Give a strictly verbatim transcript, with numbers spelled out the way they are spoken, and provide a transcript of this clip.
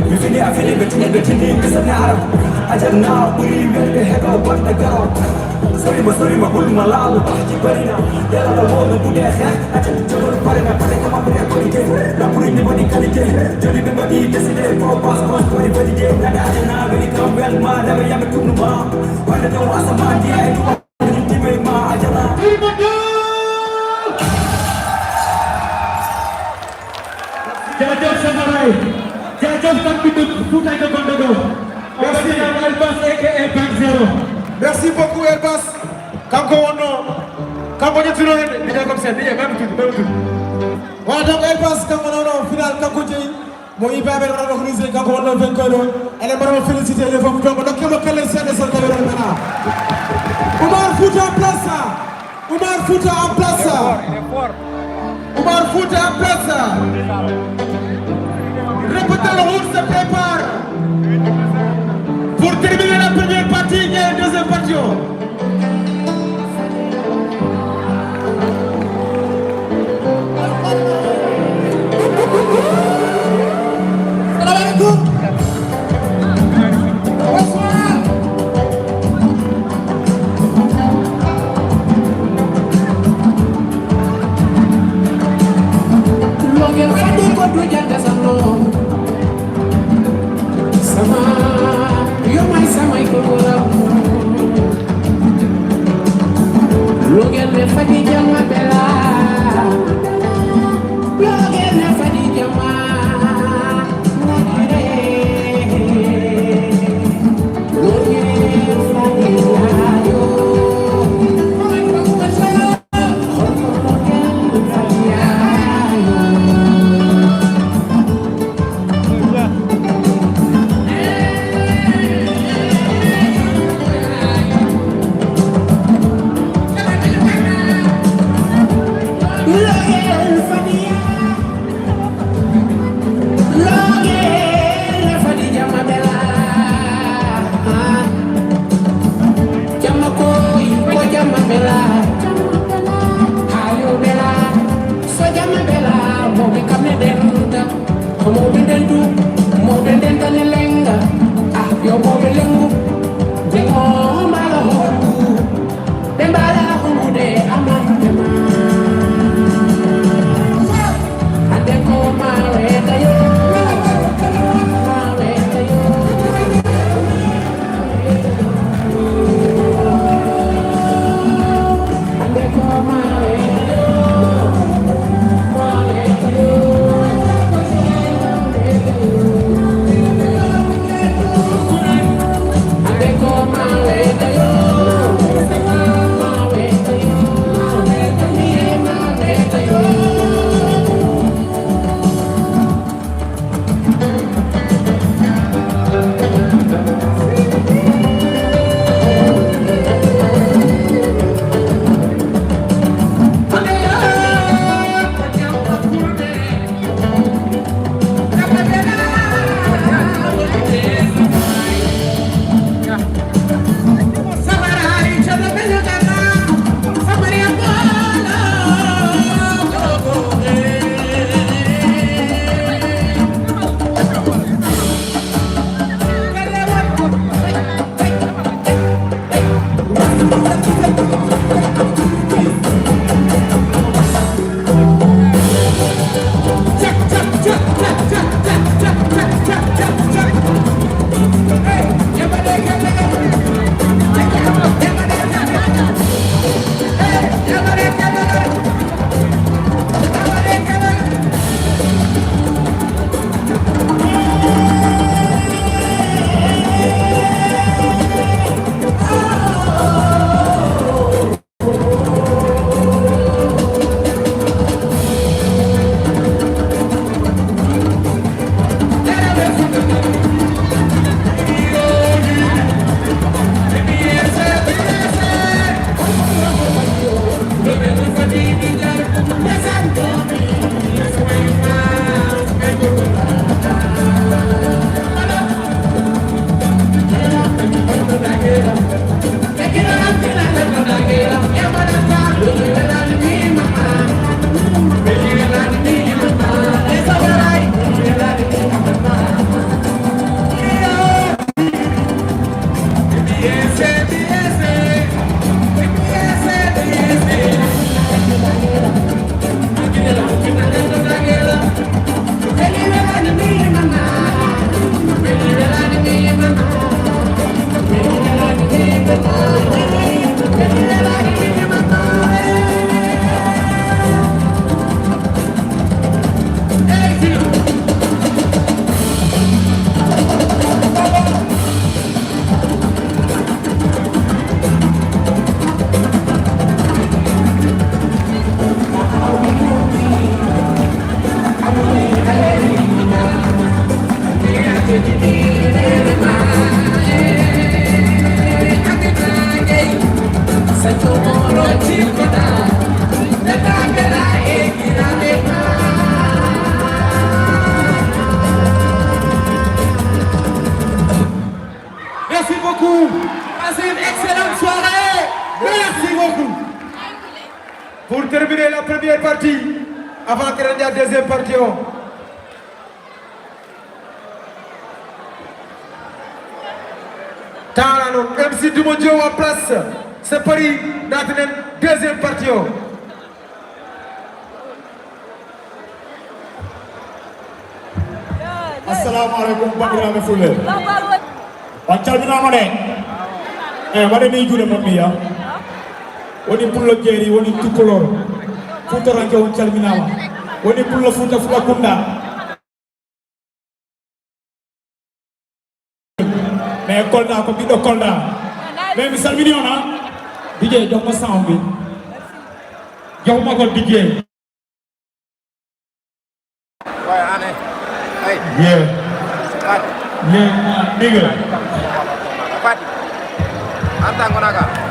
Mi fini a fini ɓe tini ɓe tini mi sani arab. Ajal na ɓuri men ɓe heɓa baɗɗo garo. Sori ma sori ma ɓul ma laaɓu ɓahji barina. Yalala wono buɗe he ajal jogol barina pare ko maɓɓe e qualité. La ɓuri ni waɗi qualité. Joni ɓe mbaɗi décidé ko bas bas waɗi validé. Nade ajal na weli kam wel ma dawe yamɓe tumnu ma. Wande ɗon asama ndiya e ɗum. Jaajëf Samaray, jaajëf tan ɓiɗɗo Fuutanke gonɗo ɗo. Merci. Elbas A K A Bank Zero. Merci beaucoup Elbas. Kanko wonno, kanko ƴettino hen. Mbiɗa comme ça, mbiɗa même tout, même tout. Voilà donc Elbas kanko nono final kanko jeyi. Mo yimɓe amen waɗa organisé kanko wonno vainqueur o. Ene mbaɗa mo félicité les femmes donc dokke mo kelle seeɗa sen tawi ɗon mena. Oumar Fouta en place. Oumar Fouta en place. Oumar Fouta en place. Répétez le round se prépare. Pour terminer la première partie, il y a une deuxième partie. Salam alaikum. Bonsoir. Longel fadi ko dujanta sanno. Sama, yo mai sama iko gola. Longel ne fadi jama bela. Longel ne fadi jama. Jamma koy ko jamma bela. Hayo bela. So jamma bela. Mo be kamne denta. Mo be dentu. Mo be denta ne lenga. Ah, yo mo be lengu. Be mo mala ho. Ɓe mbaɗa hunde amande ma. Hande ko ma weta yo, ma weta yo. Hande ko ma weta yo, ma weta yo. Terminer la première partie avant que la deuxième partie. Tara non, M C Duma Joe en place. C'est Paris, dans une deuxième partie. Assalamu alaikum, bandiraɓe fulɓe. On calminama de. E, waɗe ni juuɗe mon mi ya. Woni pullo jeeri, woni tukkolor. Fuutaranke on calminama. Woni pullo Fuuta Fuuta Kunda. Mais Kolda ko ɓiɗɗo Kolda. Mais mi salmini on ha. D J jox ma sound bi. Jox ma ko D J. Boy, honey. Hey. Yeah. Fati. Yeah, my nigga. Fati. Anta ngonaka.